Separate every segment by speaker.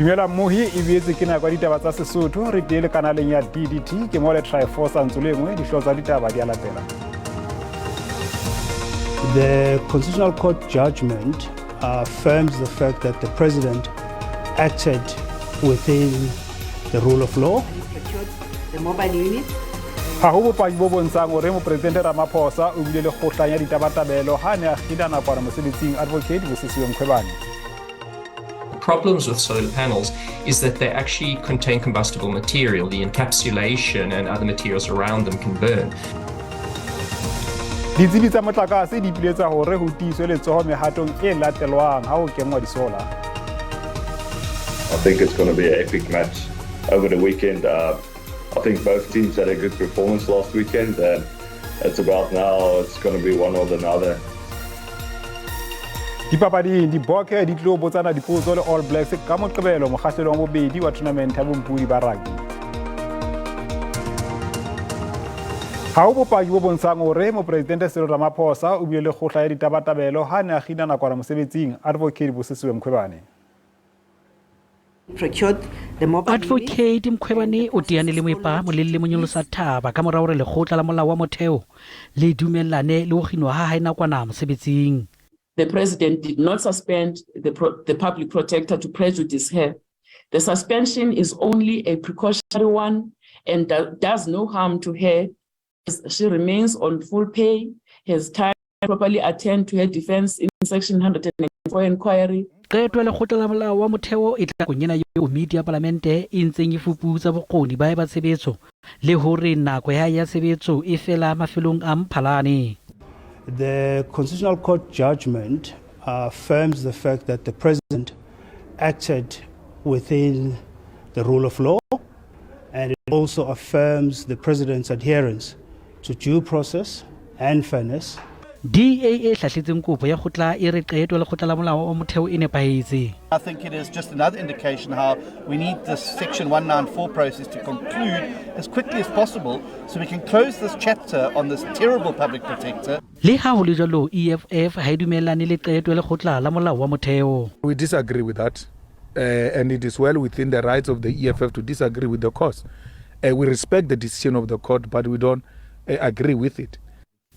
Speaker 1: Dumela mmohi, e boetse ke nako ya ditaba tsa Sesotho. Re tee le kanaleng ya DDT, ke mo le Triforce ntso le nngwe, dihlooho tsa ditaba di a latela.
Speaker 2: The Constitutional Court judgment affirms the fact that the president acted within the rule of law.
Speaker 3: The mobile unit.
Speaker 1: Ha ho bopaki bo bontshang hore Mopresidente Ramaphosa o bile le kgohlano ya ditabatabelo ha a ne a kgina nakwana mosebetsing, Advocate Busisiwe Mkhwebane.
Speaker 4: Problems with solar panels is that they actually contain combustible material. The encapsulation and other materials around them can burn.
Speaker 1: Ditsebi tsa motlakase di ipiletsa hore ho tiiswe letsoho mehatong e latelwang ha ho kenngwa disolar.
Speaker 5: I think it's going to be an epic match over the weekend. I think both teams had a good performance last weekend, and it's about now it's going to be one or the other.
Speaker 1: Dipapading, diboke di tlo botsana dipotso le All Blacks ka Moqebelo mokgahlelong wa bobedi wa tournament ya bompodi ba rugby. Ha ho bopaki bo bontshang hore Mopresidente Cyril Ramaphosa o bile le kgohla ya ditabatabelo ha a ne a kgina nakwana mosebetsing, Advocate Busisiwe Mkhwebane.
Speaker 3: Procured the mobile unit.
Speaker 6: Advocate Mkhwebane o teane le moepa molelele monyolosa thaba ka mora hore lekgotla la molao wa motheo le dumellane le ho kginwa ha hae nakwana mosebetsing.
Speaker 7: The president did not suspend the public protector to prejudice her. The suspension is only a precautionary one and does no harm to her. She remains on full pay, has time to properly attend to her defense in Section 194 inquiry.
Speaker 6: Qeto ya lekgotla la molao wa motheo e tla nakong ena eo komiti ya palamente e ntseng e fuputsa bokgoni ba hae ba tshebetso le hore nako ya hae ya tshebetso e fela mafelong a Mphalane.
Speaker 2: The Constitutional Court judgment affirms the fact that the president acted within the rule of law, and it also affirms the president's adherence to due process and fairness.
Speaker 6: DA e hlahletseng kopo ya kgotla e re qeto ya lekgotla la molao wa motheo e nepahetse.
Speaker 8: I think it is just another indication how we need this Section 194 process to conclude as quickly as possible so we can close this chapter on this terrible public protector.
Speaker 6: Le ha ho le jwalo, EFF ha e dumellane le qeto ya lekgotla la molao wa motheo.
Speaker 9: We disagree with that, and it is well within the rights of the EFF to disagree with the court. We respect the decision of the court, but we don't agree with it.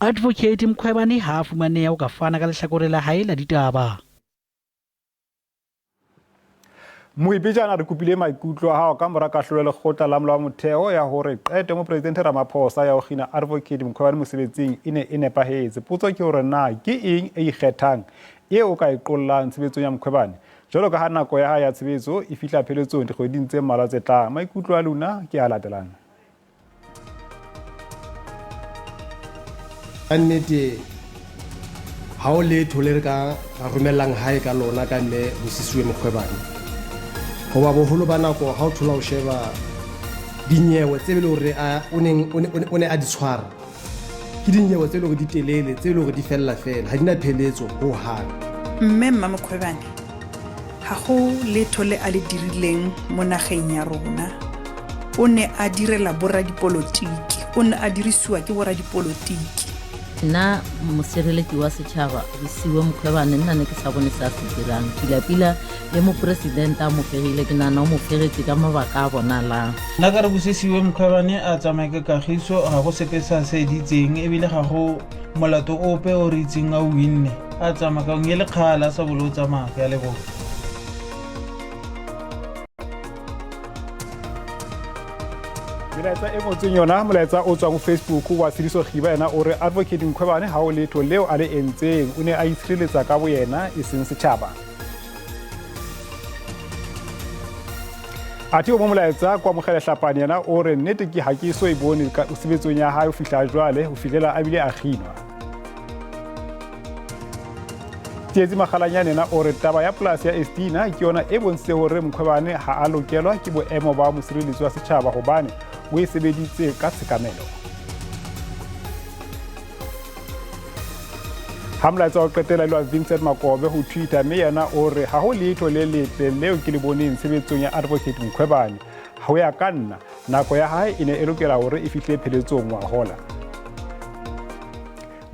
Speaker 6: Advocate Mkhwebane ha a fumaneha ho ka fana ka lehlakore la hae la ditaba.
Speaker 1: Moipejana re kopile maikutlo a hao ka mora kahlolo ya lekgotla la molao wa motheo ya hore qeto Mopresidente Ramaphosa ya ho kgina Advocate Mkhwebane mosebetsing e ne e nepahetse. Potso ke hore na ke eng e ikgethang eo o ka e qollang tshebetsong ya Mkhwebane jwalo ka ha nako ya hae ya tshebetso e fihla pheletsong dikgweding tse mmalwa tse tlang. Maikutlo a lona ke a latelang.
Speaker 10: Ka nnete ha o letho le re ka ra romellang hae ka lona ka mme Busisiwe Mkhwebane, hoba boholo ba nako ha o thola o sheba dinyewe tse le hore o ne a di tshwara, ke dinyewe tse le hore di telele, tse le hore di fella fela, ha di na pheletso ho hang.
Speaker 11: Mme Mma Mkhwebane ha go letho le a le dirileng mo nageng ya rona. O ne a direla boradipolotiki, o ne a dirisiwa ke boradipolotiki.
Speaker 12: Nna mosireletsi wa setšhaba Bosiwe Mkhwebane, nna ne ke sa bone se a se dirang. Pila-pila le moporesidente a mo fegile, ke nahana o mo fegetse ka mabaka a bonalang.
Speaker 13: Nna ka re Busisiwe Mkhwebane a tsamaye ka kagiso, ga go sepe se a se editseng, ebile ga go molato ope o re itseng a o winne. A tsamaya ka e le kgale a sa bolo o tsamaya. Ke a leboga.
Speaker 1: Melaetsa e ngotsweng yona, molaetsa o tswang ho Facebook wa Tshidiso Khiba, yena o re Advocate Mkhwebane ha o letho leo a le entseng, o ne a itshireletsa ka boyena e seng setjhaba. Athe o mo molaetsa kwa Mogele Hlapane, yena o re nnete ke ha ke so e bone tshebetsong ya hae ho fihla jwale, ho fihlela a bile a kginwa. Tsietsi Magalanyane yena o re taba ya polasi ya Estina ke yona e bontshitse hore Mkhwebane ha a lokelwa ke boemo ba mosireletsi wa setjhaba hobane o e sebeditse ka tshekamelo. Ha molaetsa wa qetela le wa Vincent Makobe ho Twitter, mme yena o re ha ho letho le letle leo ke le boneng tshebetsong ya Advocate Mkhwebane. Ho ya ka nna, nako ya hae e ne e lokela hore e fihle pheletsong ngwahola.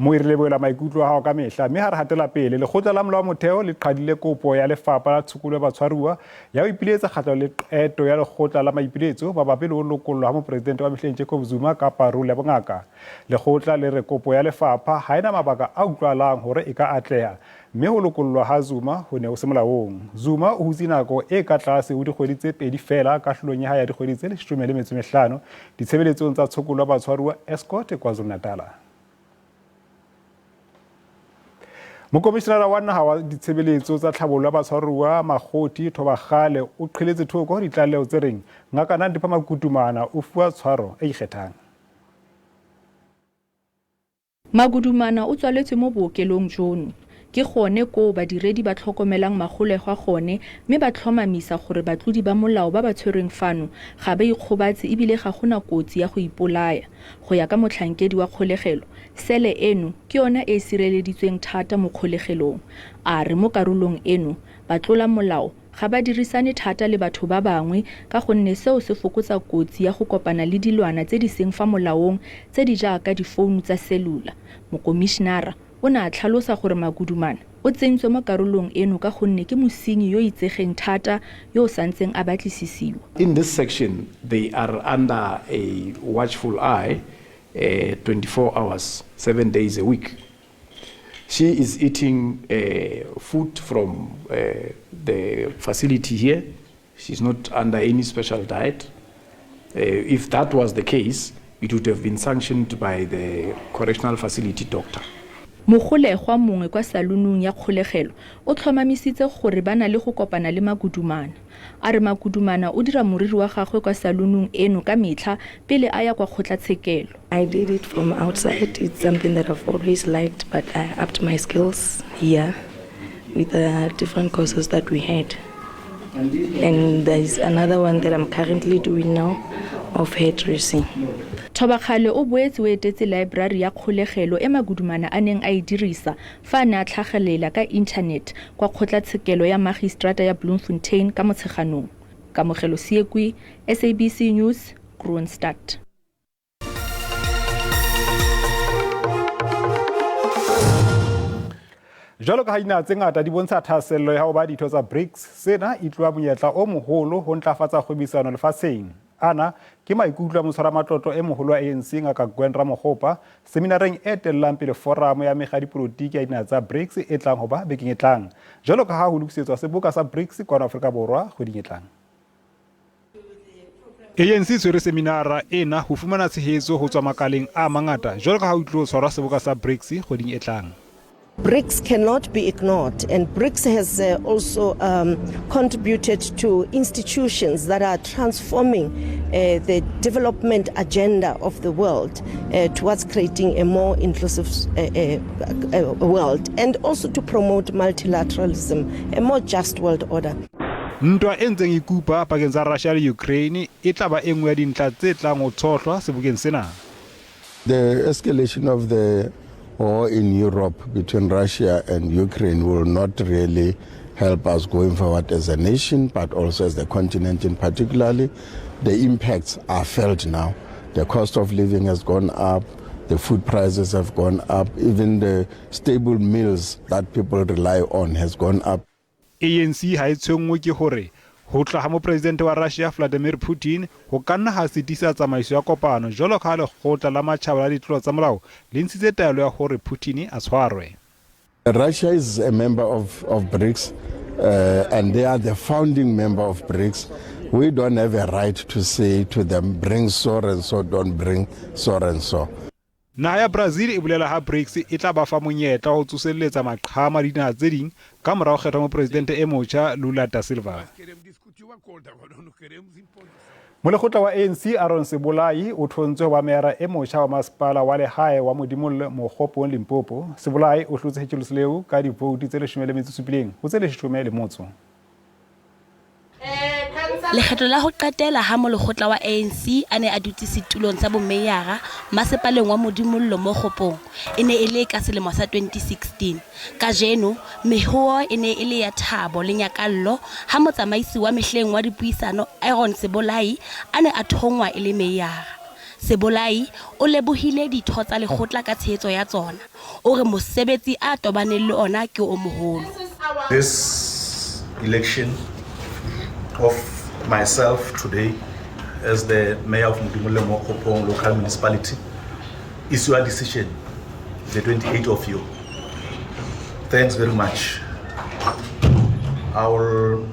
Speaker 1: Mo e re lebohela maikutlo a hao ka mehla mme ha re hatela pele lekgotla la molao wa motheo le qadile kopo ya lefapha la tshokolo ya batshwaruwa ya ho ipiletsa kgahlano le qeto ya lekgotla la maipiletso mabapi le ho lokollwa ha mopresidente wa mehleng Jacob Zuma ka parole ya bongaka. Lekgotla le re kopo ya lefapha ha e na mabaka a utlwahalang hore e ka atleha mme ho lokollwa ha Zuma ho ne ho se molaong. Zuma o hutse nako e ka tlase ho dikgwedi tse pedi feela kahlolong ya hae ya dikgwedi tse 15 ditshebeletsong tsa tshokolo ya batshwaruwa Escort KwaZulu-Natal. Mokomishinara wa naha wa ditshebeletso tsa tlhabollo ya batshwaruwa Makgothi Thobakgale o qheletse thoko ditlaleho tse reng Ngaka Nandipha Makutumana o fuwa tshwaro e ikgethang.
Speaker 14: Magudumana o tswaletswe mo bookelong jono. Ke gone koo badiredi ba tlhokomelang magolegwa gone mme ba tlhomamisa gore batlodi ba molao ba ba tshwerweng fano ga ba ikgobatse ebile ga go na kotsi ya go ipolaya. Go ya ka motlhankedi wa kgolegelo, sele eno ke yona e e sireleditsweng thata mo kgolegelong. A re mo karolong eno, batlolamolao ga ba dirisane thata le batho ba bangwe ka gonne seo se fokotsa kotsi ya go kopana le dilwana tse di seng fa molaong tse di jaaka difounu tsa selula. Mokomishinara o ne a tlhalosa gore Magudumana o tsentswe mo karolong eno ka gonne ke mosenyi yo itsegeng thata yo o santseng a batlisisiwa.
Speaker 15: In this section, they are under a watchful eye 24 hours, 7 days a week. She is eating food from the facility here. She's not under any special diet. If that was the case, it would have been sanctioned by the correctional facility doctor.
Speaker 14: Mogolegwa mongwe kwa salunung ya kgolegelo o tlhomamisitse gore ba na le go kopana le Magudumana. A re Magudumana o dira moriri wa gagwe kwa salunung eno ka metlha pele a ya kwa kgotlatshekelo.
Speaker 16: I did it from outside. It's something that I've always liked, but I upped my skills here with the different courses that we had. And there's another one that I'm currently doing now of hairdressing.
Speaker 14: Thobakgale o boetse o etetse laeborari ya kgolegelo e Magudumana a neng a e dirisa fa a ne a tlhagelela ka internet kwa kgotlatshekelo ya magistrata ya Bloemfontein ka Motsheganong. Kamogelo Seekwi, SABC News, Kroonstad.
Speaker 1: Jwalo ka ha dinaha tse ngata di bontsha thahasello ya ho ba ditho tsa BRICS, sena e tloha monyetla o moholo ho ntlafatsa kgwebisano lefatsheng. Ana ke maikutlo a motshwaramatlotlo e moholo wa ANC Ngaka Gwen Ramokgopa seminareng e etellang pele foramo ya mekga ya dipolotiki ya dinaha tsa BRICS e tlang ho ba bekeng e tlang. Jwalo ka ha ho lokisetswa seboka sa BRICS kwano Afrika Borwa kgweding e tlang. ANC e tshwere seminara ena ho fumana tshehetso ho tswa makaleng a mangata jwalo ka ha ho tlo tshwarwa seboka sa BRICS kgweding e tlang.
Speaker 17: BRICS cannot be ignored, and BRICS has also contributed to institutions that are transforming the development agenda of the world towards creating a more inclusive world, and also to promote multilateralism, a more just world order.
Speaker 1: Ntwa e ntseng e kupa pakeng tsa Russia le Ukraine e tla ba e nngwe ya dintlha tse tlang ho tshohlwa sebokeng sena.
Speaker 18: The escalation of the war in Europe between Russia and Ukraine will not really help us going forward as a nation, but also as the continent in particularly. The impacts are felt now. The cost of living has gone up, the food prices have gone up, even the stable meals that people rely on has gone up.
Speaker 1: ANC ha e tshwenngwe ke hore ho tla ha mopresidente wa Russia Vladimir Putin ho ka nna ha sitisa tsamaiso ya kopano jwalo ka ha lekgotla la matjhaba la ditlolo tsa molao le ntshitse taelo ya hore Putin a tshwarwe.
Speaker 18: Russia is a member of BRICS, and they are the founding member of BRICS. We don't have a right to say to them, bring so and so, don't bring so and so.
Speaker 1: Naha ya Brazil e bolela ha BRICS e tla ba fa monyetla wa ho tsoselletsa maqhama le dinaha tse ding ka mora ho kgethwa mopresidente e motjha Lula da Silva. Molekgotla wa ANC Aaron Sebolai o thontswe ho ba meyara e motjha wa masepala wa lehae wa Modimolle Mokgopong Limpopo. Sebolai o hlotse Hercules Leu ka divoutu tse 17 ho tse 13.
Speaker 19: Lekgetlo la ho qetela ha molekgotla wa ANC a ne a dutse setulong sa bomeyara masepaleng wa Modimolle Mokgopong e ne e le ka selemo sa 2016. Kajeno mehoo e ne e le ya thabo le nyakallo ha motsamaisi wa mehleng wa dipuisano Aaron Sebolai a ne a thongwa e le meyara. Sebolai o lebohile ditho tsa lekgotla ka tshehetso ya tsona. O re mosebetsi a tobaneng le ona ke o moholo.
Speaker 20: This election of myself today as the mayor of Modimolle Mookgophong local municipality is your decision, the 28 of you. Thanks very much. I will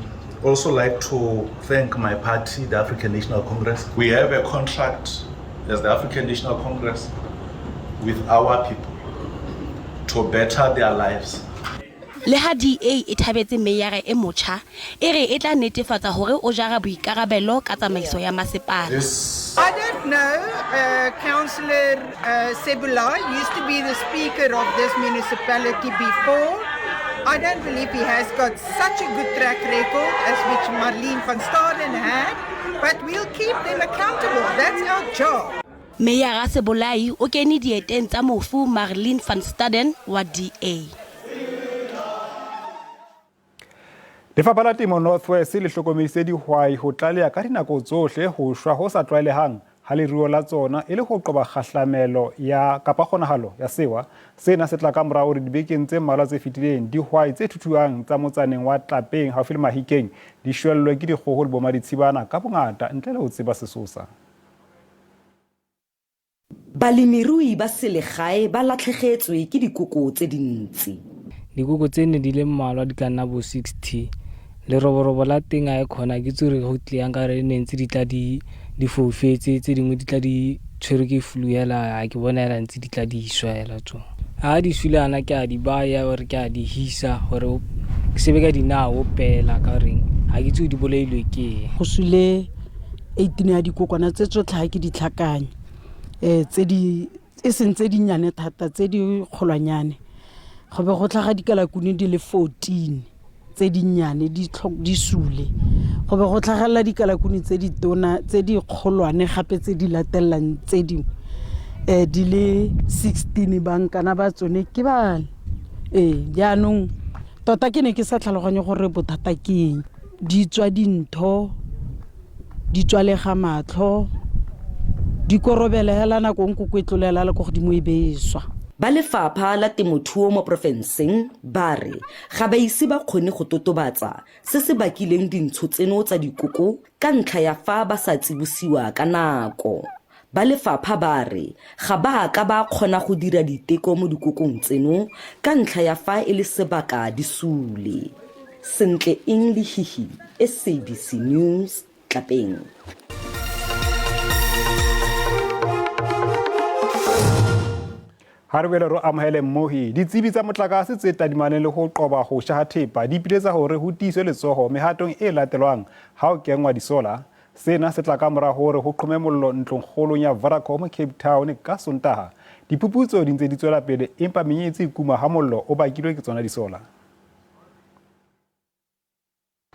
Speaker 20: also like to thank my party, the African National Congress. We have a contract as the African National Congress with our people to better their lives.
Speaker 19: Le ha DA e thabetse meyara e motjha, e re e tla netefatsa hore o jara boikarabelo ka tsamaiso ya masepala.
Speaker 21: I don't know. Councillor Sebolai used to be the speaker of this municipality before. I don't believe he has got such a good track record as which Marlene van Staden had, but we'll keep them accountable. That's our job.
Speaker 19: Meyara Sebolai o kene dieteng tsa mofu Marlene van Staden wa DA.
Speaker 1: Lefapha la Temo North West le hlokomedisitse dihwai ho tlaleha ka dinako tsohle ho shwa ho sa tlwaelehang ha leruo la tsona e le ho qoba kgahlamelo ya kapa kgonahalo ya sewa. Sena se tla ka mora hore dibekeng tse mmalwa tse fetileng dihwai tse thuthuhang tsa motsaneng wa Tlapeng haufi le Mahikeng di shwellwe ke dikgoho le bomaditshibana ka bongata ntle le ho tseba sesosa.
Speaker 22: Balemirui ba selegae ba latlhegetswe ke dikoko tse dintsi.
Speaker 23: Dikoko tse ne di le mmalwa di ka nna bo 60. Leroborobo la teng a e kgona ke tsore go tleyang ka re ne ntse di tla di foufetse, tse dingwe di tla di tshwerwe ke flu hela, ha ke bona hela ntse di tla di swa hela tsona. Ha di sule ana ke a di baya or ke a di hisa gore ke sebe ka dinao pela ka reng ha ke itse di bolailwe ke eng.
Speaker 24: Go sule 18 ya dikokwana tse tsotlhe ha ke di tlhakanya, tse di e seng tse dinnyane thata, tse di kgolwanyane. Go be go tlhaga dikalakune di le 14 tse dinnyane di sule. Go be go tlhagelela dikalakune tse di tona tse di kgolwane gape tse di latelang tse dingwe di le 16 bankana ba tsone ke bale. Jaanong tota ke ne ke sa tlhaloganye gore bothata ke eng. Di tswa dintho, di tswalega matlho, di korobela hela nako nko e tlolela le ko godimo e be e swa.
Speaker 22: Ba lefapha la temothuo mo porofenseng ba re ga ba ise ba kgone go totobatsa se se bakileng dintsho tseno tsa dikoko ka ntlha ya fa ba sa tsibosiwa ka nako. Ba lefapha ba re ga ba ka ba kgona go dira diteko mo dikokong tseno ka ntlha ya fa e le sebaka di sule. Sentle Eng Lehihi, SABC News, Tlapeng.
Speaker 1: Ha re boele re amohele mmohi. Ditsebi tsa motlakase tse tadimaneng le ho qoba ho sha ha thepa di ipiletsa hore ho tiiswe letsoho mehatong e latelwang ha ho kenngwa disola. Sena se tla ka mora hore ho qhome mollo ntlong kgolong ya Vodacom Cape Town ka Sontaha. Diphuputso di ntse di tswela pele empa menyetsi e kuma ha mollo o bakilwe ke tsona disola.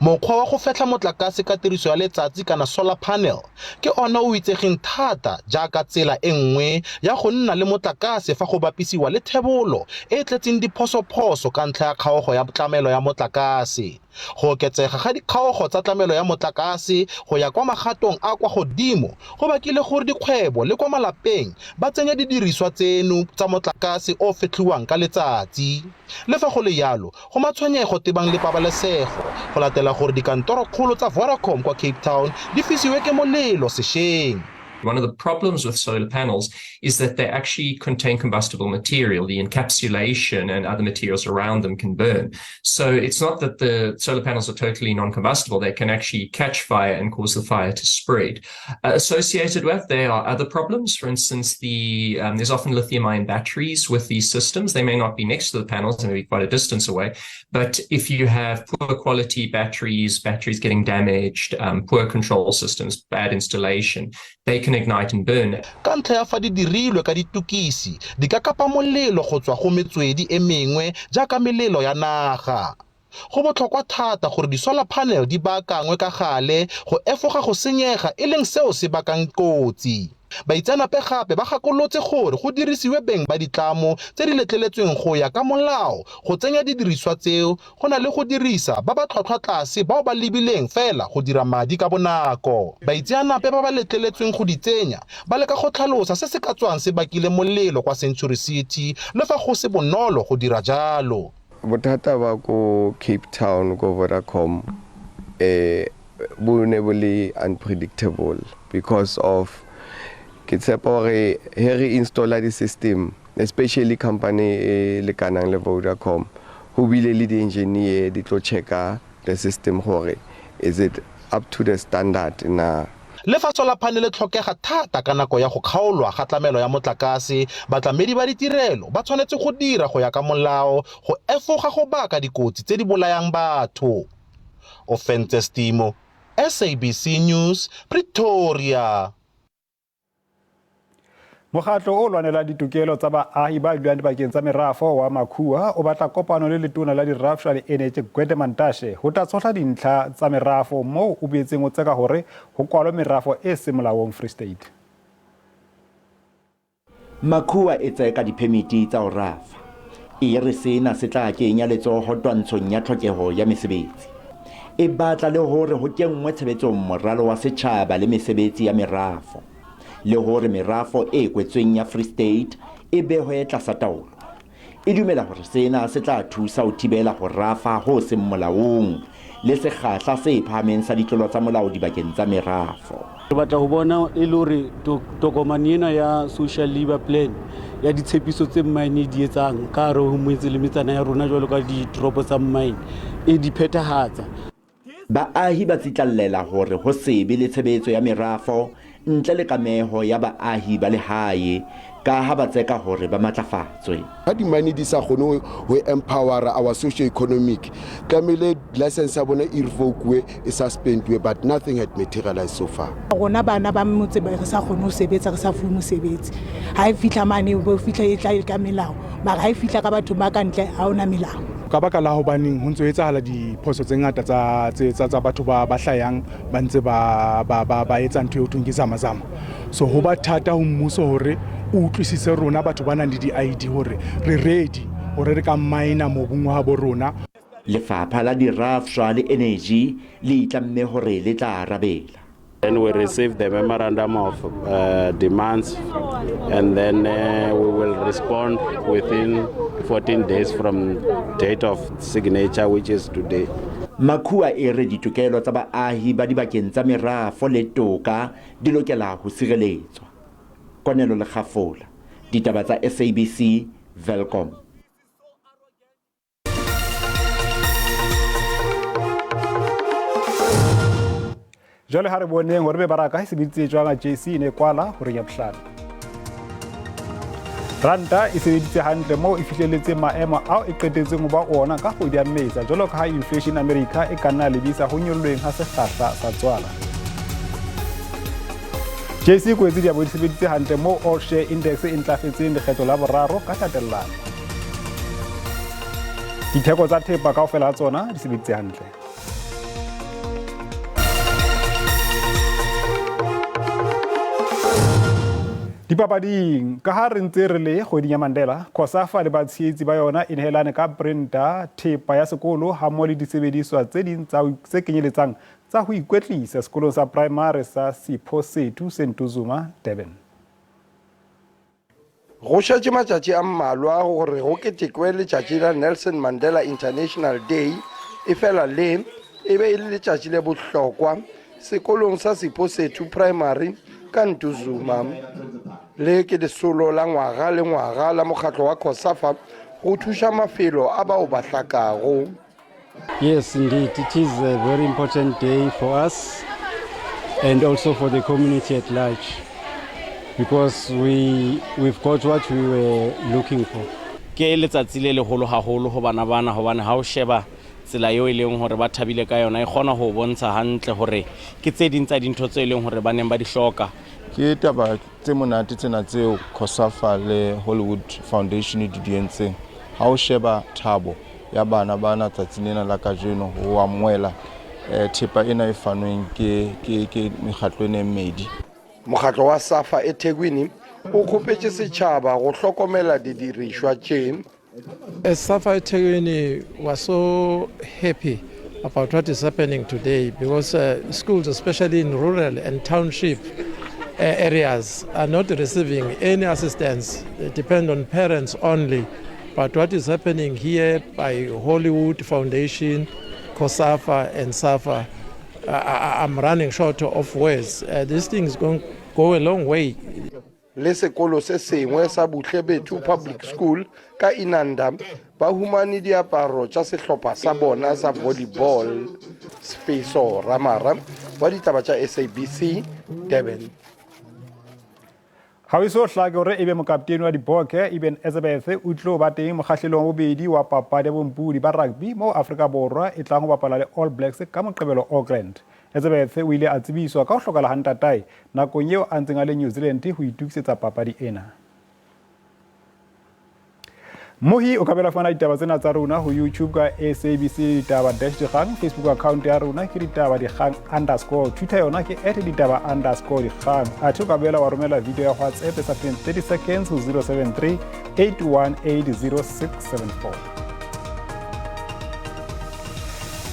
Speaker 25: Mokgwa wa go fetlha motlakase ka tiriso ya letsatsi kana solar panel ke ona o itsegeng thata jaaka tsela e nngwe ya go nna le motlakase fa go bapisiwa le thebolo e tletseng diphosophoso ka ntlha ya kgaogo ya tlamelo ya motlakase. Go oketsega ga dikgaogo tsa tlamelo ya motlakase go ya kwa magatong a kwa godimo go bakile gore dikgwebo le kwa malapeng ba tsenye didiriswa tseno tsa motlakase o fetlhiwang ka letsatsi. Le fa go le jalo, go matshwenyego tebang le pabalesego go latela gore dikantorokgolo tsa Vodacom kwa Cape Town di fisiwe ke molelo sešweng.
Speaker 4: One of the problems with solar panels is that they actually contain combustible material. The encapsulation and other materials around them can burn. So it's not that the solar panels are totally non-combustible. They can actually catch fire and cause the fire to spread. Associated with, there are other problems. For instance, there's often lithium-ion batteries with these systems. They may not be next to the panels, they may be quite a distance away. But if you have poor quality batteries, batteries getting damaged, poor control systems, bad installation, they can ignite and burn.
Speaker 25: Ka ntlha ya fa di dirilwe ka ditukisi, di ka kapa molelo go tswa go metswedi e mengwe jaaka melelo ya naga. Go botlhokwa thata gore di-solar panel di baakangwe ka gale go efoga go senyega e leng seo se bakang kotsi. Baitseanape gape ba gakolotse gore go dirisiwe beng ba ditlamo tse di letleletsweng go ya ka molao go tsenya didiriswa tseo go na le go dirisa ba ba tlhwatlhwa tlase bao ba lebileng fela go dira madi ka bonako. Baitseanape ba ba letleletsweng go di tsenya ba leka go tlhalosa se se ka tswang se bakile molelo kwa Century City le fa go se bonolo go dira jalo.
Speaker 2: Bothata ba ko Cape Town ko Vodacom bo ne bo le unpredictable because of ke tshepa gore he re installa di-system, especially company e lekanang le Vodacom, go bile le di-engineer di tlo checka the system gore is it up to the standard na.
Speaker 25: Le fa solar panel e tlhokega thata ka nako ya go kgaolwa ga tlamelo ya motlakase, batlamedi ba ditirelo ba tshwanetse go dira go ya ka molao go efoga go baka dikotsi tse di bolayang batho. Ofentse Stimo, SABC News, Pretoria.
Speaker 1: Mokgatlo o lwanelang ditokelo tsa baahi ba dulang dibakeng tsa merafo wa Makhuwa o batla kopano le letona la dirafshwa le energy Gwede Mantashe ho tla tshohla dintlha tsa merafo moo o boetseng o tseka hore ho kwalwe merafo e seng molaong Free State.
Speaker 3: Makhuwa e tseka diphemiti tsa ho rafa. E re sena se tla kenya letsoho twantshong ya tlhokeho ya mesebetsi. E batla le hore ho kenngwe tshebetsong moralo wa setjhaba le mesebetsi ya merafo, le hore merafo e kwetsweng ya Free State e behwe tlasa taolo. E dumela hore sena se tla thusa ho thibela ho rafa ho seng molaong le sekgahla se phahameng sa ditlolo tsa molao dibakeng tsa merafo.
Speaker 5: Re batla ho bona e le hore tokomane ena ya social labor plan ya ditshepiso tse mine di etsang ka hare ho metse le metsana ya rona jwalo ka ditoropo tsa mine e di phethahatsa.
Speaker 3: Baahi ba tsitlallela hore ho se be le tshebetso ya merafo ntle le kameho ya baahi ba lehae ka ha ba tseka hore ba matlafatswe.
Speaker 7: Ha di-mine di sa kgone ho empowera our socio-economic, tlamehile license ya bona e revoke-we, e suspendiwe, but nothing had materialized so far.
Speaker 8: Rona bana ba motse ba re sa kgone ho sebetsa, re sa fuwe mosebetsi. Ha e fihla mane, bo fihla e tla e ka melao, mara ha e fihla ka batho ba ka ntle ha hona melao.
Speaker 26: Ka baka la hobaneng ho ntso etsahala diphoso tse ngata tsa batho ba hlayang ba ntse ba etsa ntho eo thweng ke zama-zama. So ho ba thata ho mmuso hore o utlwisise rona batho ba nang le di-I D hore re ready hore re ka mine mobung wa habo rona.
Speaker 3: Lefapha la Dirafshwa le Energy le itlamme hore le tla arabela.
Speaker 27: Then we receive the memorandum of demands, and then we will respond within 14 days from date of signature, which is today.
Speaker 3: Makhuwa e re ditokelo tsa baahi ba dibakeng tsa merafo le toka di lokela ho sireletswa. Konelo Lekgafola, ditaba tsa SABC, Welkom.
Speaker 1: Jwale ha re boneng hore mebaraka e sebeditse jwang JSE e ne kwala hore ya bohlano. Ranta e sebeditse hantle moo e fihlelletseng maemo ao e qetetseng ho ba ona ka kgwedi ya Mmesa, jwalo ka ha inflation America e ka nna lebisa ho nyollweng ha sekgahla sa tswala. JSE e kwetse diabo di sebeditse hantle moo All Share Index e ntlafetseng lekgetlo la boraro ka tatellano. Ditheko tsa thepa kaofela ha tsona di sebeditse hantle. Dipapading, ka ha re ntse re le kgweding ya Mandela, COSAFA le batshehetsi ba yona e nehelane ka printer, thepa ya sekolo hammoho le disebediswa tse ding tse kenyeletsang tsa ho ikwetlisa sekolong sa primary sa Siphosethu se Ntuzuma, Durban.
Speaker 28: Go šetše matšatši a mmalwa gore go ketekwe letšatši la Nelson Mandela International Day, e fela le e be e le letšatši le bohlokwa sekolong sa Siphosethu Primary ka Ntuzuma. Le ke lesolo la ngwaga le ngwaga la mokgatlo wa COSAFA go thuša mafelo a bao ba hlakago.
Speaker 5: Yes, indeed, it is a very important day for us and also for the community at large, because we've got what we were looking for.
Speaker 27: Ke letsatsi le leholo haholo ho bana bana, hobane ha o sheba tsela eo e leng hore ba thabile ka yona, e kgona ho bontsha hantle hore ke tse ding tsa dintho tse e leng hore ba neng ba di hloka.
Speaker 29: Ke taba tse monate tsena tseo COSAFA le Hollywood Foundation di di entseng. Ha o sheba thabo ya bana bana tsatsing lena la kajeno ho amohela thepa ena e fanweng ke mekgatlo ena e mmedi.
Speaker 28: Mokgatlo wa SAFA eThekwini o kgopetše setšhaba go hlokomela didirišwa tše.
Speaker 6: As SAFA eThekwini was so happy about what is happening today because schools, especially in rural and township areas, are not receiving any assistance. They depend on parents only. But what is happening here by Hollywood Foundation, COSAFA and SAFA, I'm running short of words. This thing is going to go a long way.
Speaker 28: Le sekolo se sengwe sa Buhlebethu Public School ka Inanda ba humane diaparo tša sehlopha sa bona sa volleyball. Sfiso Ramara wa ditaba tša SABC, Durban.
Speaker 1: Ga o eso hlake gore ebe mokaptene wa Diboke Eben Etzebeth o tlo ba teng mokgahlelong wa bobedi wa papadi ya bompodi ba rugby moo Afrika Borwa e tlang go bapala le All Blacks ka Moqebelo Auckland. Etzebeth o ile a tsebiswa ka ho hlokahala ha ntatae nakong eo a ntseng a le New Zealand ho itokisetsa papadi ena. Mohi o ka bela fumana ditaba tsena tsa rona ho YouTube ka SABC Ditaba dash Dikgang, Facebook account ya rona ke Ditaba Dikgang underscore, Twitter yona ke at Ditaba underscore Dikgang. Athe o ka boela wa romela video ya WhatsApp e sa feteng 30 seconds ho 073 818 0674.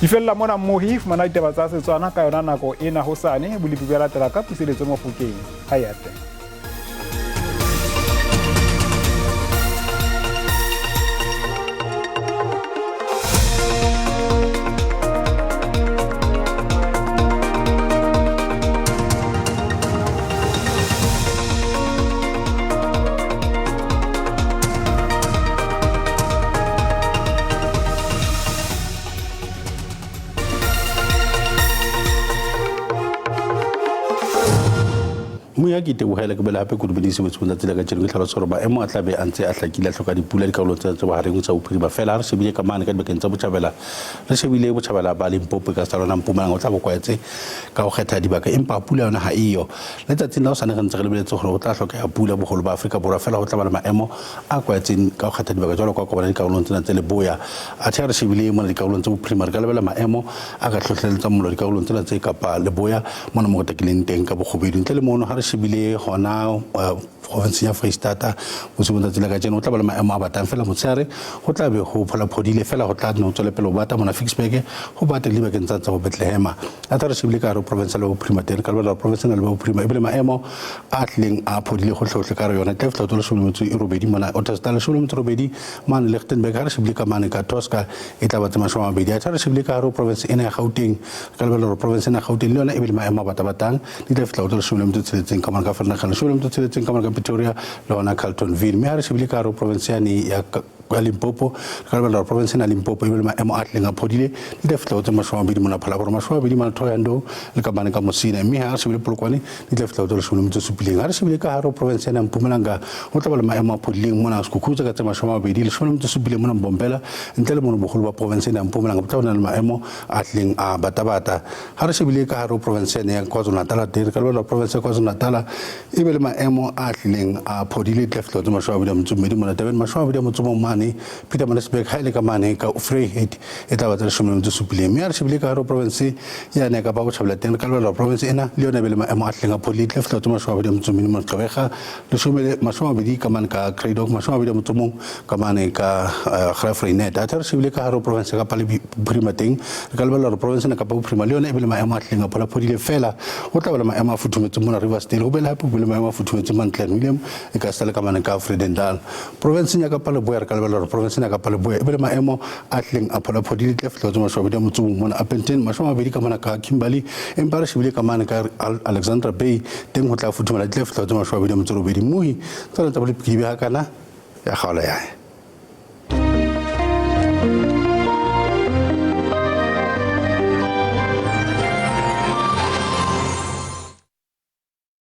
Speaker 1: Di fella mona Mohi, fumana ditaba tsa Setswana ka yona nako ena hosane, bolepi bja latela ka puseletso Mofokeng. Ha ya teng.
Speaker 9: Moya ke itebohela ke bela hape ke dumedise botsong tsatsi la kajeno ke tlhalosa gore maemo a tla be a ntse a hlakile a hloka dipula dikarolong tsa tse bohareng tsa bophirima fela ha re shebile ka mane ka dibakeng tsa botjhabela re shebile botjhabela ba Limpopo ka sa lona Mpumalanga o tla bo kwaetse ka ho kgetha dibaka empa pula yona ha eyo letsatsing la hosane re ntse re lebeletse gore ho tla hlokeha pula boholo ba Afrika Borwa fela ho tla ba le maemo a kwaetseng ka ho kgetha dibaka jwalo ka kopana dikarolong tsena tse leboya athe ha re shebile mona dikarolong tse bophirima re ka lebela maemo a ka hlohlelletsang mollo dikarolong tsena tse kapa leboya mona mo re takileng teng ka bokgobedu ntle le mono ha re shebile hona provinseng ya Freistata bosiung tsatsi la kajeno ho tla ba le maemo a batang fela motshehare ho tla be ho pholaphodile fela ho tla nne ho tswele pele ho bata mona Ficksburg ho bata le dibakeng tsa tsa bo Bethlehema athe re shebile ka hare ho province ya Bophirima teng re ka lebella province ena le Bophirima ebile maemo a tlileng a phodile gotlhe-gotlhe ka re yona tla fihla ho 18 mona Ottosdal 18 mane Lichtenburg ha re shebile ka mane ka Tosca e tla ba tse 20 athe re shebile ka hare ho province ena ya Gauteng re ka lebella hore province ena ya Gauteng le yona e be le maemo a bata-batang di tla fihla ho tse 16 ka mane ka Vereeniging 16 ka mane ka Pretoria le hona Carltonville mme ha re shebile ka hare ho province yane ya Limpopo re ka lebella hore province ena ya Limpopo e be le maemo a tlileng a phodile di tla fihla ho tse 20 mona Phalaborwa 20 mane Thohoyandou le ka mane ka Musina mme ha re shebile Polokwane di tla fihla ho tse 17 ha re shebile ka hare ho province ena ya Mpumalanga ho tla ba le maemo a phodileng mona Sekhukhutse ka tse 20 17 mona Mbombela ntle le mono boholo ba province ena ya Mpumalanga bo tla ba na le maemo a tlileng a batabata ha re shebile ka hare ho province ena ya KwaZulu-Natal teng re ka lebella province ya KwaZulu-Natal e be le maemo a tlileng a phodile di tla fihla ho tse 22 mona Durban 21 mane Pietermaritzburg ha e le ka mane ka Vryheid e tla ba tse 17 mme ha re shebile ka hare ho province yane ya Kapa Botjhabela teng re ka lebella province ena le yona e be le maemo a tlileng a phodile di tla fihla ho tse 24 mona Gqeberha 20 ka mane ka Cradock 21 ka mane ka Graaff-Reinet athe re shebile ka hare ho province ya Kapa Bophirima teng re ka lebella hore province ena Kapa Bophirima le yona e be le maemo a tlileng a pholaphodile fela ho tla ba le maemo a futhumetseng mona Riversdale ho be le hape ho be le maemo a futhumetseng mane Clanwilliam e ka sala ka mane ka Vredendal provinseng ya Kapa Leboya re ka lebella hore province ena ya Kapa Leboya e be le maemo a tlileng a pholaphodile di tla fihla ho tse 21 mona Upington 20 ka mona ka Kimberley empa re shebile ka mane ka Alexandra Bay teng ho tla futhumala di tla fihla ho tse 28 mohi tsona tsa bolepi di beha kana ya kgaolo ya.